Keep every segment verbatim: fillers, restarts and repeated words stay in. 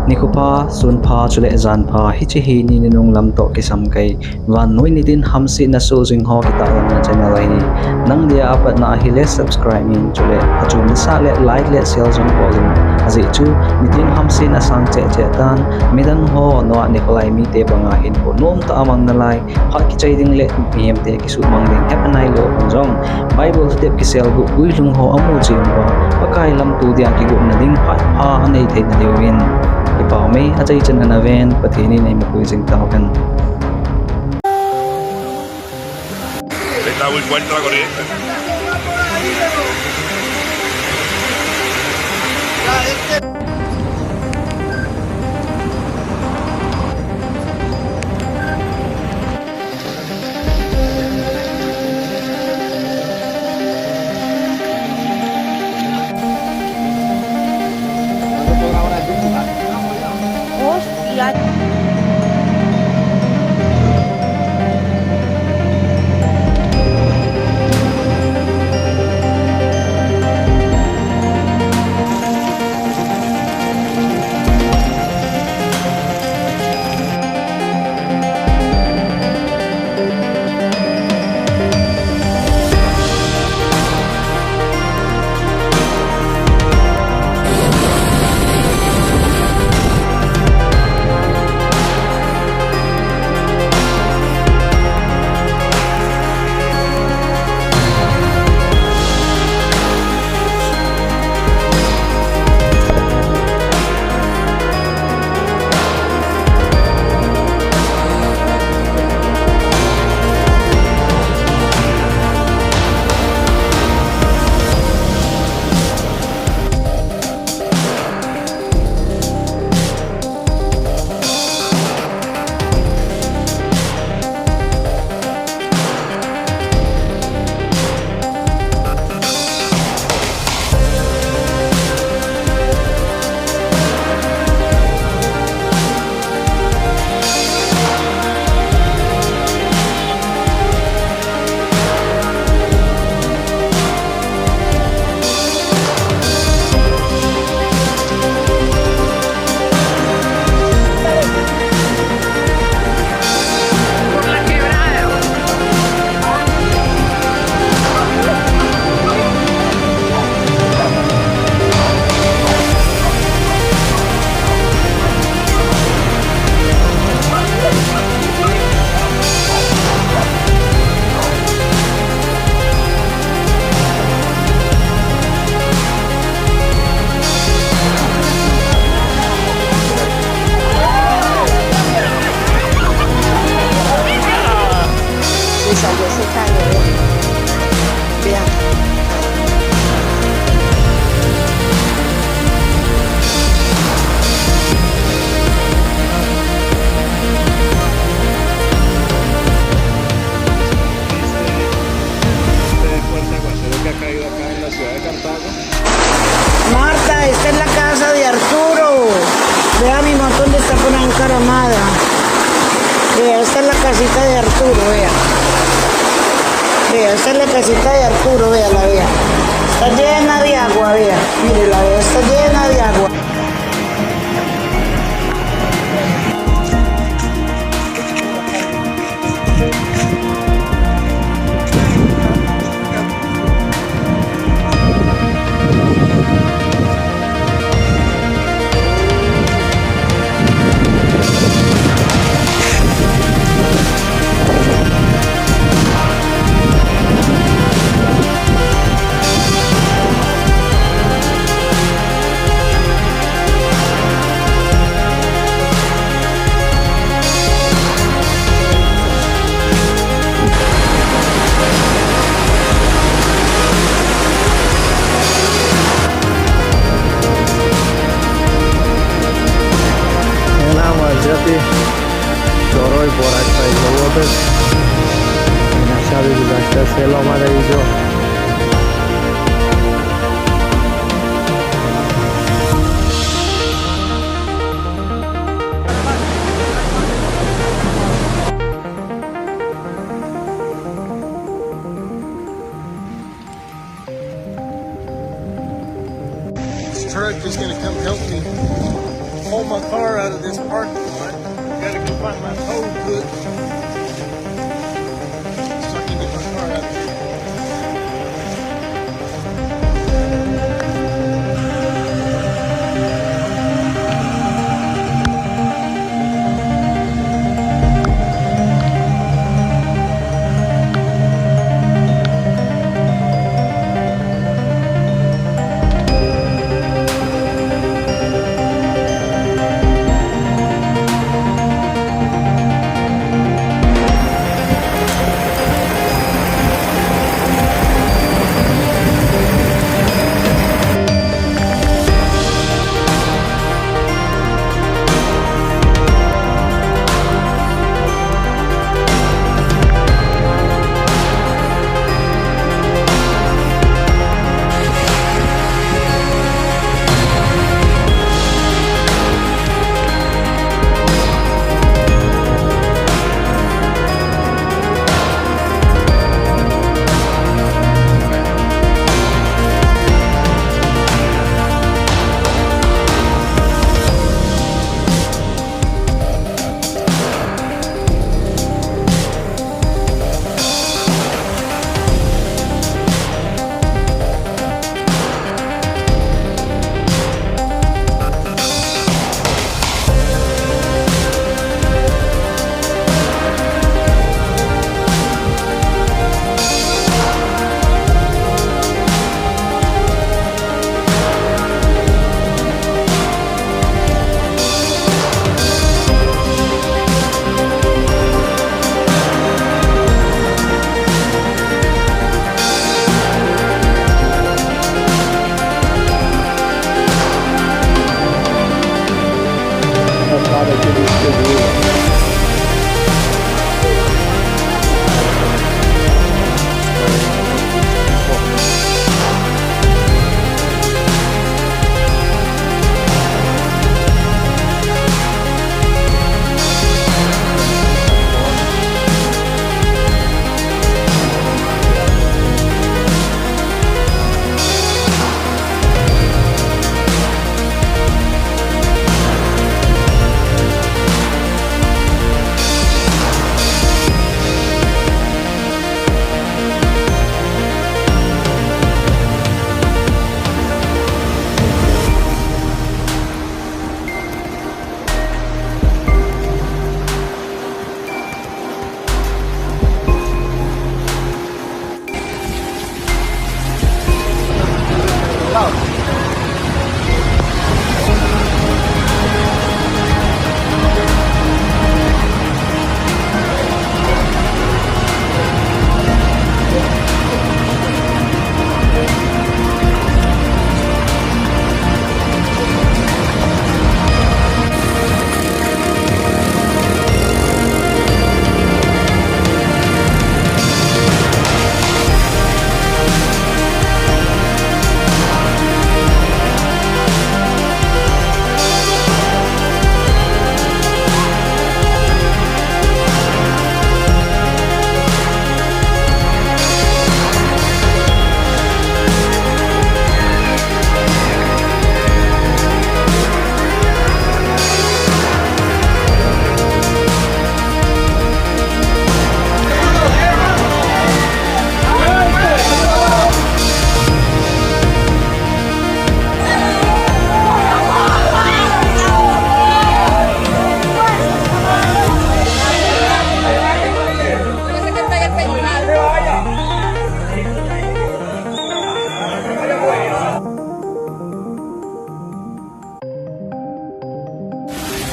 Nikho pha, sun pha, chule jan pha, hiche hi ni nunung lam toh kisam kei. Vannoi nitin hamsetna soh jing ho kitahlanna channel ahi. Nang dia apatna ahile subscribe in, chule achom nasah le like le share jong bol in. Ajeh chu nitin hamsetna sang cheh cheh tan, midang ho noa nikho lai mite banga hinkho nomtah a mang nalai, phat kichai ding le mihemte kisuhmang ding hepha nailou hon jong, Bible step kiselguh guilhung ho amu cheh uva, Pakai lamto dia kigotna ding phat pha anei theina diuvin, kipah mei achaichan ana ven, Pathen in eimapui jing tauhen. Hostia. Se salió ese calor. Vean. Este fuerte aguacero que ha caído acá en la ciudad de Cartago. Marta, esta es la casa de Arturo. Vea mi montón de esta por encaramada. Vea, esta es la casita de Arturo, vea. Vea, esta es la casita de Arturo, vea, la vea. Está llena de agua, vea. Mire, la vea, está llena de agua. Ena mazati choroi borai sai logotes. Ena sabi ki basta selo mara ijo. This truck is gonna come help me. Pull my car out of this parking lot. Gotta go find my tow goods so I can get my car out of here.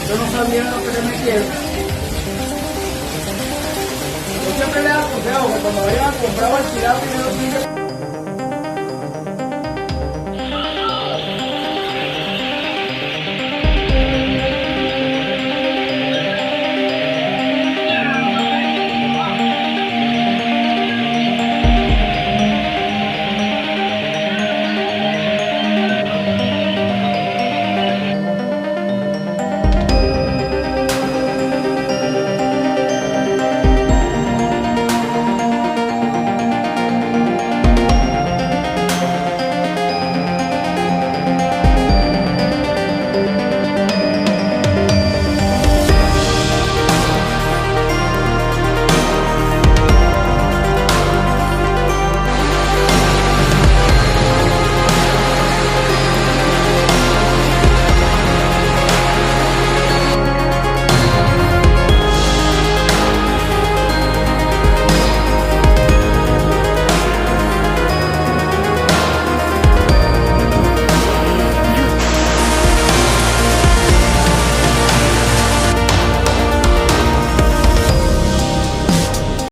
Yo no sabía lo que se metieron. Yo siempre le aconsejaba que cuando vayan a comprar o alquilar, primero tienen que